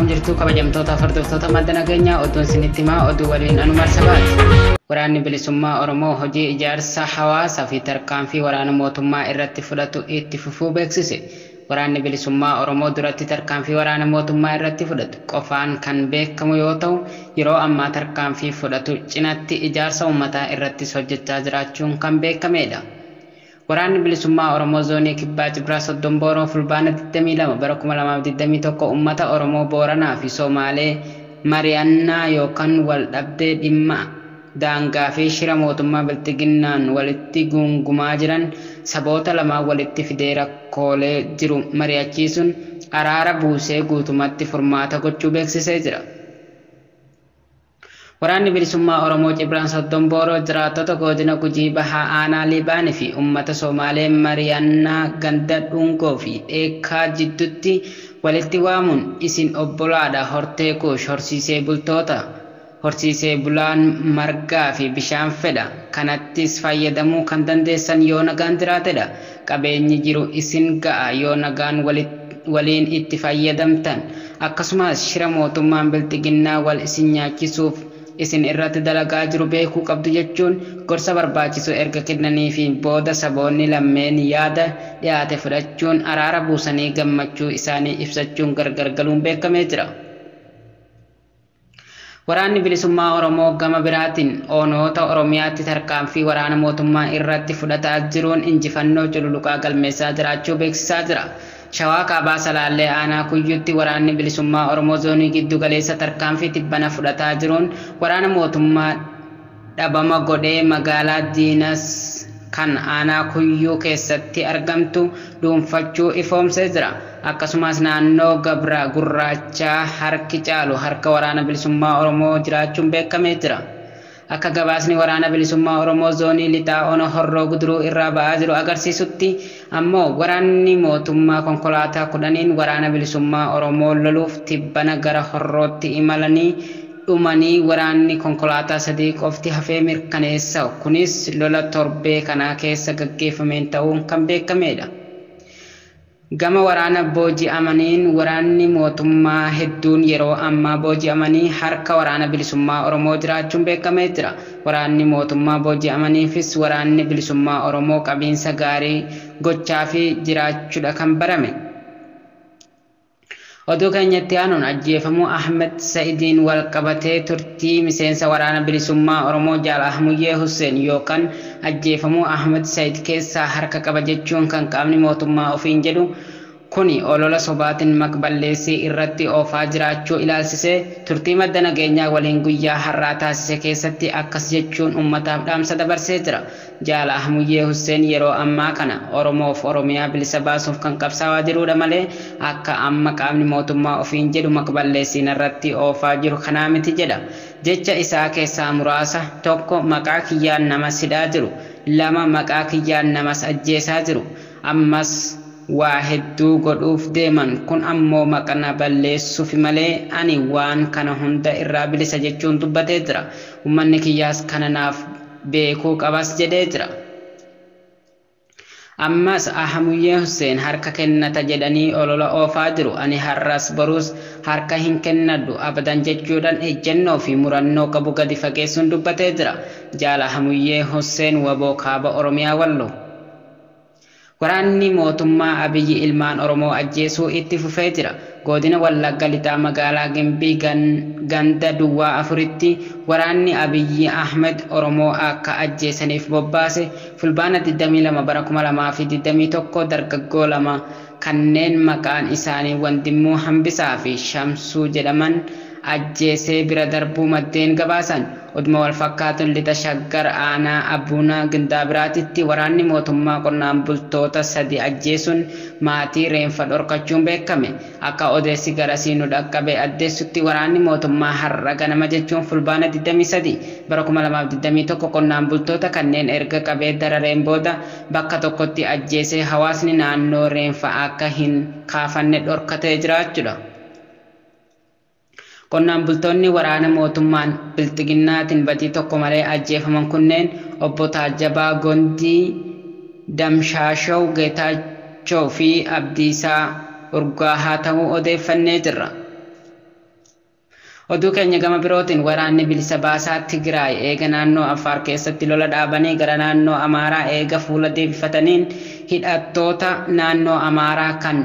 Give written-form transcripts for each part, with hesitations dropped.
Akkam jirtu kabajamtoota hordoftoota madda nageenyaa oduun isinitti himaa oduu waliin anumar sabaati. Waraanni bilisummaa Oromoo hojii ijaarsa hawaasaa fi tarkaanfii waraana mootummaa irratti fudhatu itti fufuu beeksise. Waraanni bilisummaa Oromoo duratti tarkaanfii waraana mootummaa irratti fudhatu qofaan kan beekamu yoo ta'u, yeroo ammaa tarkaanfii fudhatu cinatti ijaarsa uummataa irrattis hojjechaa jiraachuun kan beekamedha. Waraanni bilisummaa Oromoo zoonii Kibbaa Cibraa Soddon Booroo Fulbaana 22 bara 2021 uummata Oromoo Booranaa fi Somaalee mari'annaa yookaan wal dhabdee dhimma daangaa fi shira mootummaa bilxiginnaan walitti guungumaa jiran saboota lamaan walitti fidee rakkoolee jiru mari'achiisuun araara buusee guutumatti furmaata gochuu beeksisee jira. Waraanni bilisummaa Oromoo Cibraan Soddon Booroo jiraattota godina Gujii Bahaa Aanaa Liibaanii fi uummata Somaalee mari'annaa ganda dhungoo fi dheekaa jidduutti walitti waamuun isin obbolaadha hortee kuush horsiisee bultoota horsiisee bulaan margaa fi bishaan fedha kanattis fayyadamuu kan dandeessan yoo nagaan jiraatedha qabeenyi jiru isin ga'a yoo nagaan waliin itti fayyadamtan akkasumas shira mootummaan bilxiginnaa wal isin nyaachisuuf isin irratti dalagaa jiru beekuu qabdu jechuun gorsa barbaachisu erga kennanii fi booda saboonni lammeen yaada dhiyaate fudhachuun araara buusanii gammachuu isaanii ibsachuun gargar galuun beekamee jira. Waraanni bilisummaa Oromoo gama biraatiin onoota Oromiyaatti tarkaanfii waraana mootummaa irratti fudhataa jiruun injifannoo cululuqaa galmeessaa jiraachuu beeksisaa jira. Shawaa Kaabaa Salaallee Aanaa Kuyyutti waraanni bilisummaa Oromoo zoonii giddu galeessa tarkaanfii tibbana fudhataa jiruun waraana mootummaa dhabama godhee magaalaa Diinas kan aanaa Kuyyuu keessatti argamtu dhuunfachuu ifoomsee jira. Akkasumas naannoo Gabra Gurraachaa harki caalu harka waraana bilisummaa Oromoo jiraachuun beekamee jira. Akka gabaasni waraana bilisummaa Oromoo zoonii lixaa ono horroo guduruu irraa ba'aa jiru agarsiisutti ammoo waraanni mootummaa konkolaataa 10 waraana bilisummaa Oromoo loluuf tibbana gara horrootti imalanii dhumanii waraanni konkolaataa 3 qofti hafee mirkaneessa. Kunis lola torbee kanaa keessa gaggeeffameen ta'uun kan beekamedha. Gama waraana booji'amaniin waraanni mootummaa hedduun yeroo ammaa booji'amanii harka waraana bilisummaa Oromoo jiraachuun beekamee jira. Waraanni mootummaa booji'amaniifis waraanni bilisummaa Oromoo qabiinsa gaarii gochaa fi jiraachuudha kan barame. Oduu keenyatti aanuun ajjeefamuu Ahmed Sa'idiin wal qabatee turtii miseensa waraana bilisummaa Oromoo Jaal Ahmuyyee Hussein yookaan ajjeefamuu Ahmed Sa'id keessaa harka qaba jechuun kan qaamni mootummaa ofiin jedhu kuni olola sobaatiin maqballeessii irratti oofaa jiraachuu ilaalsisee turtii madda nageenyaa waliin guyyaa har'aa taasise keessatti akkas jechuun uummataaf dhaamsa dabarsee jira. Jaal Ahmuyyee Hussein yeroo ammaa kana Oromoof Oromiyaa bilisa baasuuf kan qabsaa'aa jirudha malee akka amma qaamni mootummaa ofiin jedhu maqballeessiin irratti oofaa jiru kanaa miti jedha. Jecha isaa keessaa muraasa tokko maqaa kiyyaan nama sidhaa jiru, 2 maqaa kiyyaan namas ajjeesaa jiru, ammas waa hedduu godhuuf deeman kun ammoo maqana balleessuuf malee ani waan kana hunda irraa bilisa jechuun dubbatee jira. Uummanni kiyyaas kana naaf beekuu qabas jedhee jira. Ammas Ahmuyyee Hussein harka kennata jedhanii olola oofaa jiru. Ani har'as boruus harka hin kennadhu abadan jechuudhaan ejjennoo fi murannoo qabu gadi fageessuun dubbatee jira. Jaal Ahmuyyee Hussein waboo kaaba Oromiyaa Walloo. Waraanni mootummaa Abiyyi ilmaan Oromoo ajjeesuu itti fufee jira. Godina Wallagga Lixaa magaalaa Gimbii ganda Duwwaa 4tti waraanni Abiyyi Ahmed Oromoo akka ajjeesaniif bobbaase Fulbaana 22 bara 2021 dargaggoo 2 kanneen maqaan isaanii Wandimmuu Hambisaa fi Shamsuu jedhaman ajjeesee bira darbuu maddeen gabaasan. Oduma wal fakkaatuun lixa Shaggar aanaa Abuunaa Gindaabiraatitti waraanni mootummaa qonnaan bultoota 3 ajjeesuun maatii reenfa dhorkachuun beekame. Akka odeessi garasii nu dhaqqabe addeessutti waraanni mootummaa har'a ganama jechuun Fulbaana 23 bara 2021 qonnaan bultoota kanneen erga qabee darareen booda bakka tokkotti ajjeesee hawaasni naannoo reenfa akka hin kaafanne dhorkatee jiraachuudha. Qonnaan bultoonni waraana mootummaan bilxiginnaatiin badii tokko malee ajjeefaman kunneen obbo Taajjabaa Gondii, Damshaashaw Geetaachoo fi Abdiisaa Urgaahaa ta'uu odeeffannee jirra. Oduu keenya gama birootiin, waraanni bilisa baasaa Tigraay eega naannoo Affaar keessatti lola dhaabanii gara naannoo Amaaraa eega fuula deebifataniin, hidhattoota naannoo Amaaraa kan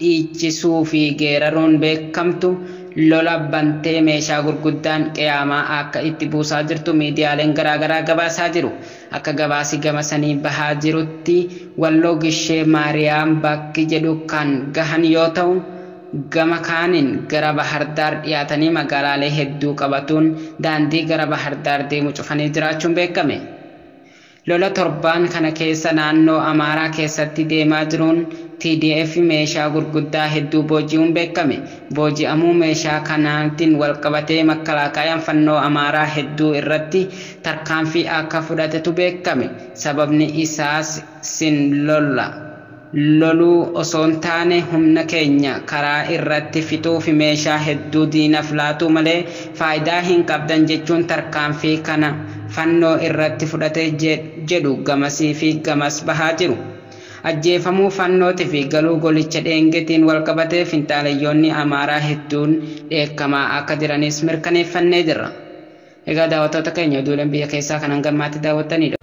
dhiichisuu fi geeraruun beekamtu lola bantee meeshaa gurguddaan qiyaamaa akka itti buusaa jirtu miidiyaaleen garaagaraa gabaasaa jiru. Akka gabaasi gama sanii bahaa jirutti, Walloo Gishee Maariyaam bakki jedhu kan gahan yoo ta'u, gama kaaniin gara Bahardaar dhiyaatanii magaalaalee hedduu qabatuun daandii gara Bahardaar deemu cufanii jiraachuun beekame. Lola torbaan kana keessa naannoo Amaaraa keessatti deemaa jiruun TDF meeshaa gurguddaa hedduu booji'uun beekame. Booji'amuu meeshaa kanaatiin walqabatee makkalaakaayaan fannoo Amaaraa hedduu irratti tarkaanfii akka fudhatetu beekame. Sababni isaas sin lolla. Loluu osoo hin taane humna keenya karaa irratti fixuuf meeshaa hedduu diinaaf laatuu malee faayidaa hin qabdan jechuun tarkaanfii kana fannoo irratti fudhate jedhu gamasii fi gamas bahaa jiru. Ajjeefamuu fannootii fi galuu golicha dheengetiin walqabatee finxaalayyoonni Amaaraa hedduun dheekkamaa akka jiranis mirkaneeffannee jirra. Egaa daawwattoota keenya, oduuleen biyya keessaa kan hangammaatti daawwattanidha.